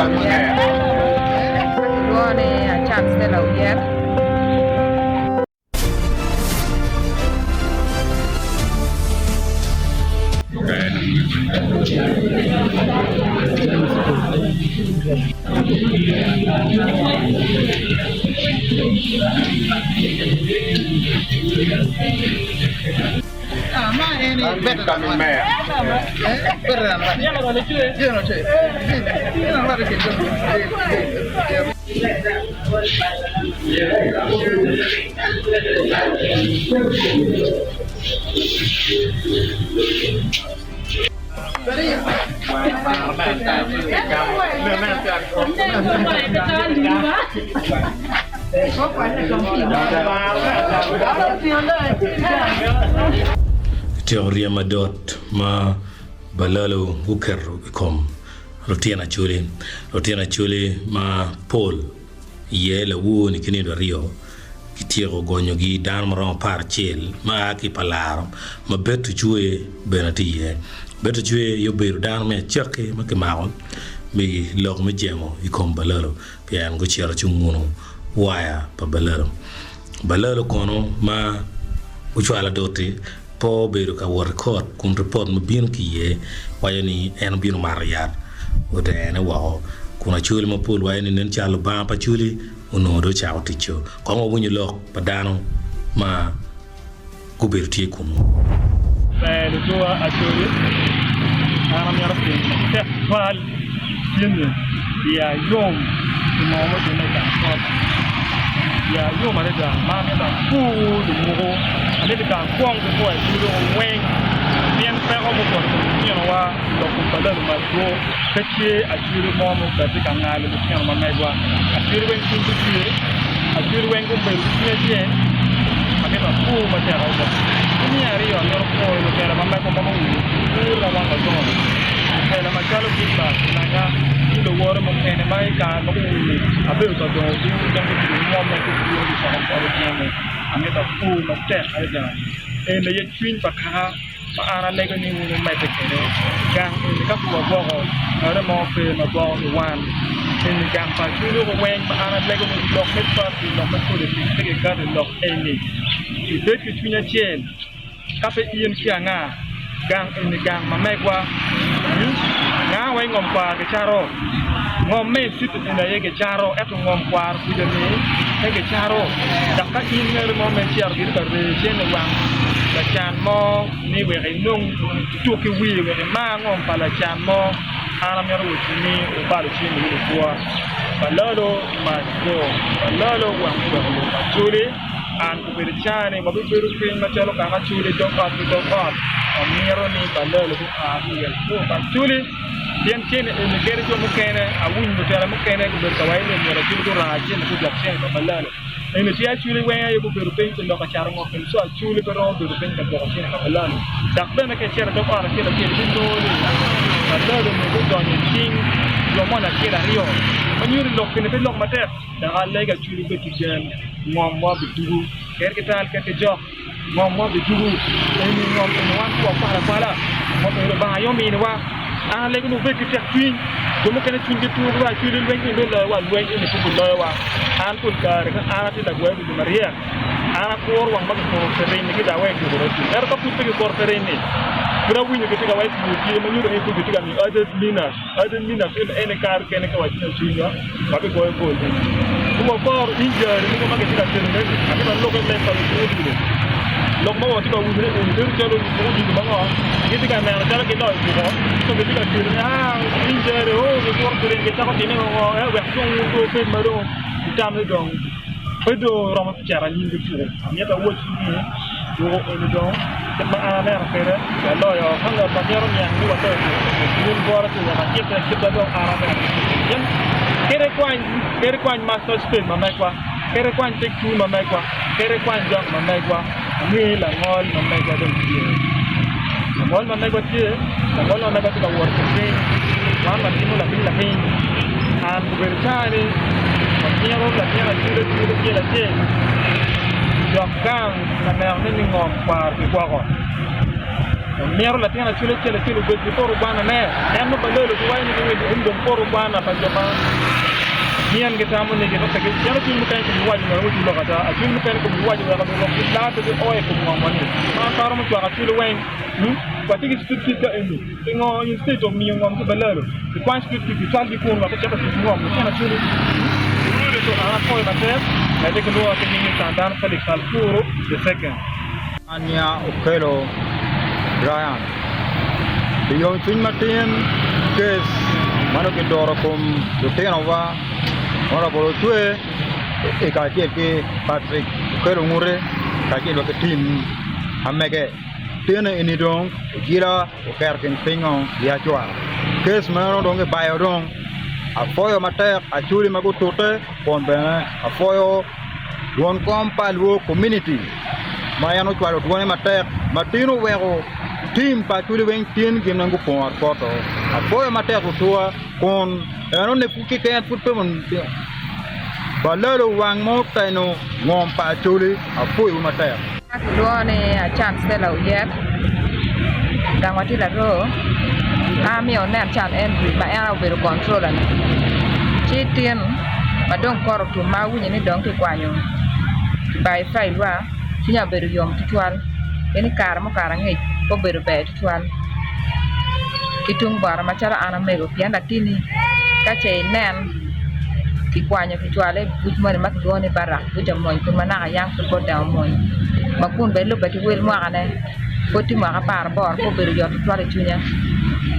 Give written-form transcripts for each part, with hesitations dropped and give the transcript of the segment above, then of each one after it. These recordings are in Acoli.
Oyet, ma kilwongo ni Acak Stella Oyet. Kityeko ryemo adot ma Balalo guketo i kom lutino Acholi. Lutino Acholi ma pol iye lawor-ni ki nino aryo kityeko gonyogi dano ma romo aparacel ma a ki i Palaro ma Betty Ocwe bene tye iye. Betty Ocwe aye obedo dano me acakki ma kimako pi lok me jemo i kom Balalo pien gucito ci onguno waya pa Balalo. Balalo kono ma ocwalo adot-ti pe obedo ka wot i kot kun ripot ma bino ki iye waco ni en obino mato yat otene woko kun Acholi mapol waco ni nen calo Lubanga pa Acholi onongo dong ocako ticco. Kong wawinyo lok pa dano ma gubedo tye kunnu. Ber lutuwa Acholi, an amito pwonyo matek tutwal tin-ni iya yom pi ngo mutimme i gang kot. Iya yom adada ma amito apur lumuku, amito ka akwong ki pwoyo Acholi weng pien peko mupoto i kom lutinowa i lok kom balalo madwong pe tye Acholi mo ma okati ka ngalo lutino ma megwa. Acholi weng cwinygi tye, Acholi weng gubedo ki cwiny acel, amito apur matek adada. Ki me aryo amito pwoyo lutela ma megwa ma guwinyo pur ma wan wadongo. Lutela macalo Gilbert Olanya ki luwote mukene ma i kare ma guwinyo abedo ka dongo bur dok gutuco mwomme ki bur gucako kwoto jami. Amito apur matek adada. Eni aye cwiny pa kaka. ma an alego ni wun wumedde kwede gang eni ka pe wagwoko ngate mo pe ma gwoko ki wan eni gang pa Acholi weng ma an alego ni lok me party lok me politic pe kikato i lok eni ibed ki cwiny acel ka pe in ki anga gang eni gang ma megwa nga wa i ngom kwar kicato ngom me i city eni aye kicato ento ngom kwar kuca ni pe kicato dok ka in ngati mo ma icito giri ka reyo cente i wang lacan mo ni wek inong tuk ki wiye wek imar ngom pa lacan mo an amito wacci ni wubalo cente ki lubwa balalo must go balalo wang muweko lok acholi an obedo caa ni wabibedo piny macalo kaka acholi dog ot ki dog ot wamito ni balalo gua ki i lok acholi. Pien cene eni kadi jo mukene, awinyo lutela mukene gubedo ka waco ni myero Acholi guraa cene gudwok cene pa Balalo. Eni tye Acholi weng aye gubedo piny pi lok ka cato ngom eni co Acholi pe romo bedo piny ka dwoko cene pa Balalo. Dok bene ka icito i dog ot acel acel ibinongo ni Balalo onongo gudonyo i cing jo moni acel aryo ma nyuto ni lok eni pe lok matek. Dok alego Acholi bed ki gen ngomwa bidugu kadi ki tal kadi ki jok. Ngom mo bidugu eni ngom eni wan pe wakwalo akwala, ngom eni Lubanga aye ominiwa. An alego ni wubed ki tekcwiny. Jo mukene cwinygi tur giwaco cwiny lweny eni biloyowa, lweny eni pe biloyowa. An pol kare ka an atye lagwar wi jo maryek, an akuro wang ma kikuro pirini ki dok aweko dwoko tung. Ento ka pud pe kikuro pirini, pud awinyo gitye ka waco two tye ma nyuto ni pud gitye ka miyo added minus. Added minus eni en aye kare kene ka wacwinyo cwinywa. Wabigoyo gol eni ci waporo injari mogo ma kitye ka kelone-ni. Atye ka lukke leb pa lutuk odilo. Lok ma watye ka winyone eni bedo calo lutuk odilo ma ngo gitye ka neno calo giloyo tuko ento gitye ka kelone aa injari oo gikuro piring gicako time ngo ngo ee wek dong wun pe wubed ma dong wutam ni dong pe dong oromo cito anyim ki tuko. Amito awacci ni tuko eni dong kit ma an aneno kwede waloyo ka ngat ma mito niang ni waloyo tuko eni obin bota ci wek atitte kit ma dong an aneno ki tuko eni. Pien kadi ikwany kadi ikwany master spade ma megwa, kadi ikwany take two ma megwa, kadi ikwany jok ma megwa, ange langol ma megwa dong tye. Langol ma megwa tye, langol ma megwa tye ka wot ki piny, wan watimo lapiny lapiny. An obedo caa-ni wamito latin acel acel acel acel dok gang ka neno ni ngom kwaro kigwoko. Wamito latin acel acel acel obed ki poto gwanane. En nongo balolo giwaco ni giwilo eni dong poto gwana pa jo ma gin gitamo ni gito pe pien acwiny mukene komgi waco ngat mo tye lok ada acwiny mukene komgi waco wek lok gilaa pe gio i kom ngom wa-ni. Ma an pe aromo cwako acwili weng. Watye ki street kid ka eni pingo instead of miyo ngom ki balalo ikwany street kid icwalgi kunu wek gicit ka tic ngom lutino acwili Rule to an apwoyo matek medde ki lwonga ki nying ni Tandan Felix Alfuro the second. Ania okelo Brian pi yomcwiny matin kes ma nongo kidoro kom lutinowa ma labolo ocwe i kacel ki Patrick okelo ngute kacel wa ki tim amege tyen eni dong ojila oketo kin pingo i acwa kes meno dong kibayo dong apwoyo matek acholi ma gutute kun bene apwoyo Won kom pa Luo Community ma en ocwalo dwone matek ma tin oweko tim pa Acholi weng tin gin weng gupongo poto. Apwoyo matek lutuwa kun enoni pud keken pud pe balalo wang ma oteno ngom pa Acholi apwoyowu matek. Ma kilwongo ni Acan Stella Oyet, gang wa tye laroo, an amiyo onen can Henry ma en aye obedo controller ni ci tin ma dong kot otum ma awinyo ni dong kikwanyo kibayo file wa cwinya obedo yom tutwal pien i kare mukato angec pe obedo ber tutwal ki tung bota macalo an amego pien latinni ka ce inen kikwanyo kicwale i buc moni ma kilwongo ni barak buc amony kun ma naka yam pud pe odongo mony ma kun bene lubbe ki wel mwakane pud tye mwaka aparaboro pe obedo yot tutwal i cwinya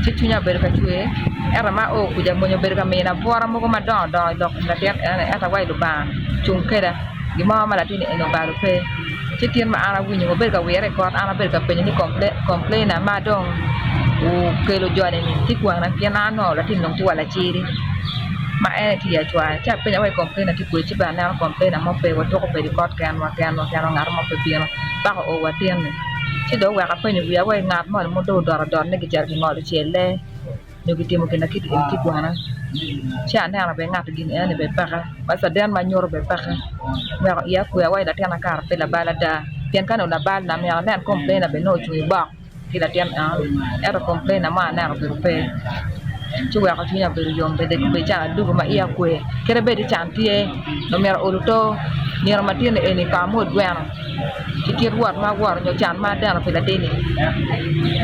ci cwinya obedo ka cwer ento ma ao kuca mony obedo ka mina bwura mogo madongo dongo i lok kom latin enoni ento awaco Lubanga cung kweda gin mo ma latin eni obalo pe. Ci tin ma an awinyo wabedo ka wire i kot an abedo ka penyo ni complainer ma dong okelo joni-ni tye kwena pien an anongo latin dong tye wa laciri ma en aye tye i acwar ci apenyo awaci complainer tye kwene ci bene aneno complainer mo pe watuko bedo i kot kenwa kenwa kenwa ngat mo pe bino paka oo wa tin-ni ci dong oweko apenyo wiya awaci ngat moni ma dong odot adot ni kicito kingolo celle. nyo gitimo gin ma kiti eni ki kwana ci aneno bene ngat gin enoni bene peke ma caden ma nyuto bene peke oweko iya kwe awaco latin akato pe labal ada pien ka nongo labal na myero anen komplena bene nongo ocung ibok ki latin enoni ento komplena mo aneno obedo pe ci oweko cwinya obedo yom bene bedo calo adugo ma iya kwe kadi bed ni can tye nongo myero aol oto nino ma tye ni eni kong amwod gweno. Ki kit wot ma awoto nyo can ma adeno pi latinni,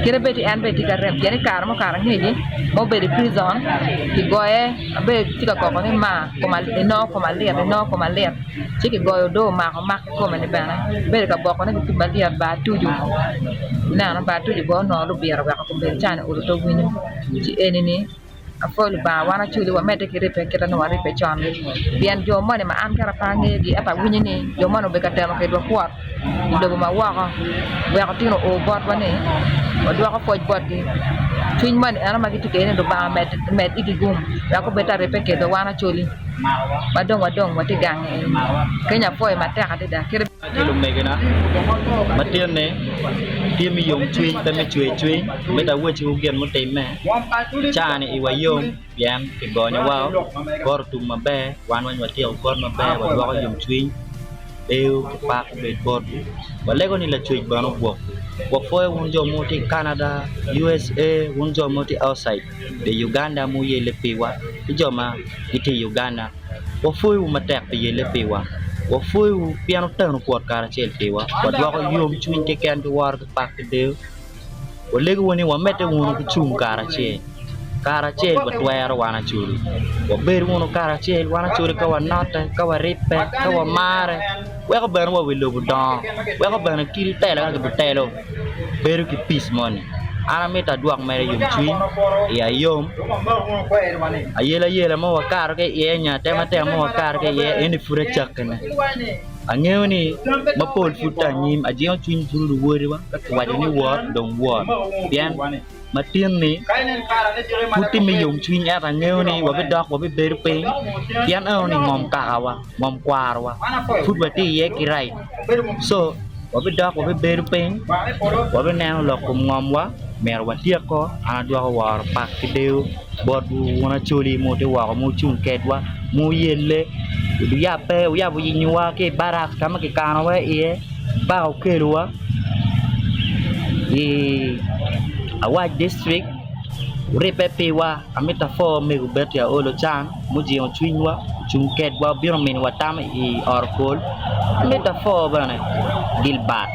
kadi bed ni en bene tye ki arem pien i kare mukato angec-ci ma obedo i prison kigoye abedo tye ka koko ni maa inongo koma lit inongo koma lit ci kigoyo odoo omako mak ki kome-ni bene abedo ka bokone ki pii malyet bar atucu ineno bar atucu bene onongo lubira oweko kombeddi cani olo pe winyo ci eni-ni Apwoyo Lubanga, wan acwali wamedde ki ribbe kit ma nongo waribbe con, pien jo moni ma an kara pe angeyogi ento awinyo ni jo moni obedo ka temo kedwa kwot i lobo ma woko wek otin oo botwa ni wadwoko pwoc botgi. Cwiny moni eno ma gitye kwede ni Lubanga omed igi gum wek obed ta ribbe kedwa wan acwali ma dong wadong watye gang eni. Kenya apwoyo matek adada. Ki lumegina matinni, tye me yomcwiny pe me cwercwiny. Mito awacciwu gin mutimme ca-ni iwa yom pien kigonyowa bot otum maber wan weng watyeko kot maber wadwoko yomcwiny deyo ki pak obed botwu walego ni lacwec bene ogwokwu wapwoyo wun jo ma wutye i Canada, USA wun jo ma wutye outside the Uganda ma wuyelle piwa ki jo ma gitye i Uganda. Wapwoyowu matek pi yelle piwa. Wapwoyowu pien wuteno kwot karacel piwa. Wadwoko yomcwiny keken ki woro ki pak ki deyo. Walegowu ni wamedde wunu ki cung karacel. Karacel watwero wan acoli. Wabed wunu karacel wan acoli ka wanotte, ka waribbe, ka wamarre weko bene wa wi lobo dongo, weko bene kit tela ka kibitelo bedo ki peace moni. An amito adwok mere yomcwiny iya yom ayelayela mo wakato ki iye nyo atematema mo wakato ki iye eni pud acakkine. Angeyo ni mapol pud tye anyim ajingo cwiny bulu luwodiwa ka kiwaco ni wot dong wot pien matin-ni pud tye me yomcwiny ento angeyo ni wabidok wabibedo piny pien eno ni ngom kakawa ngom kwarowa pud watye iye ki right co wabidok wabibedo piny wabineno lok kom ngomwa myero watyeko an adwoko woro pak ki deyo botwu wun acholi ma wutye woko ma wucung kedwa ma wuyelle wuyabbe wuyabo yenyowa ki i barak ka ma kikanowa iye paka okelowa. I Awac District oribbe piwa. Amito apwo mego Betty Aol Ochan mujingo cwinywa, ocung kedwa obino miniwa tam i ot pol. Amito apwo bene Gilbert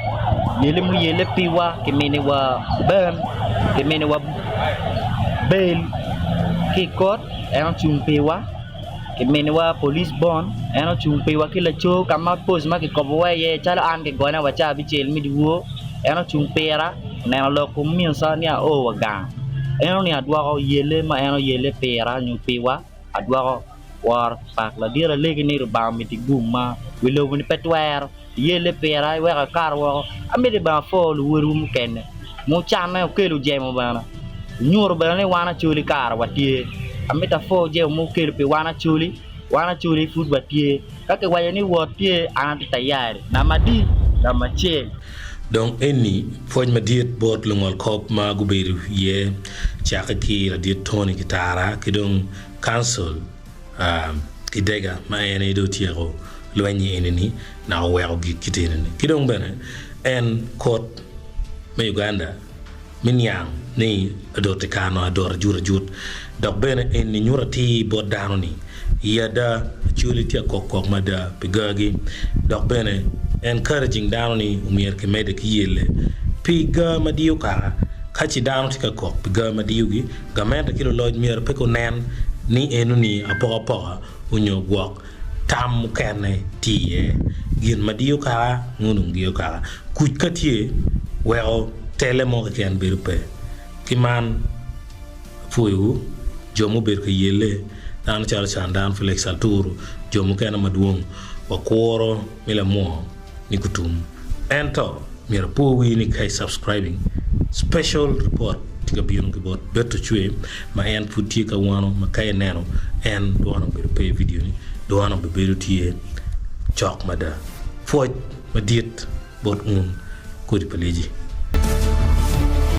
yelle muyelle piwa kiminiwa ben kiminiwa bail ki i kot en ocung piwa. Kiminiwa police bond en ocung piwa ki laco ka ma post ma kikobowa iye calo an kigonya wa cawa abicel me dyewor en ocung pira oneno lok kom minsa ni ao wa gang eno ni adwoko yelle ma en oyelle pira nyo piwa adwoko woro pak ladit alegi ni Lubanga omiti gum ma wi lobo ni pe twero iyelle pira iweko akato woko amiti bene apwo luwotwu mukene mucanne wukelo jemo bene wunyuto bene ni wan Acholi kara watye amito apwo jemo ma wukelo pi wan Acholi wan Acholi pud watye ka kiwaco ni wot tye an atye tayari namba adi namba acel. Dong eni pwoc madit bot lungolkop ma gubedo iye cakke ki ladit Tony Kitara ki dong Council Kidega ma en aye dong otyeko lweny-nyi eni-ni dok oweko gik kit eni-ni. Ki dong bene en kot me Uganda me niang ni adot kikano adot ajut ajut dok bene eni nyuto atir bot dano ni i ada Acholi tye akok kok mada pi gagi dok bene encouraging dano ni omyero kimedde ki yelle pi ga ma diyo kaka ka ci dano tye ka kok pi ga ma diyogi Gamente ki luloc myero pe gunen ni enoni apokapoka onyo gwok tam mukene tye iye. Gin ma diyo kaka nongo dong diyo kaka. Kuc ka tye weko tele mo keken bedo pe. Ki man apwoyowu jo mubedo ka yelle dano calo Candan Felix Alturu jo mukene madwong wakuro me lamwoo. ni gutum. Ento myero apo wii ni ka i subscribing, special report tye ka bino ki bot Berto Cwe ma en pud tye ka wano ma ka ineno en dwone obedo pe i video ni dwone obibedo tye cok mada. Pwoc madit bot un kodi pa lyeci.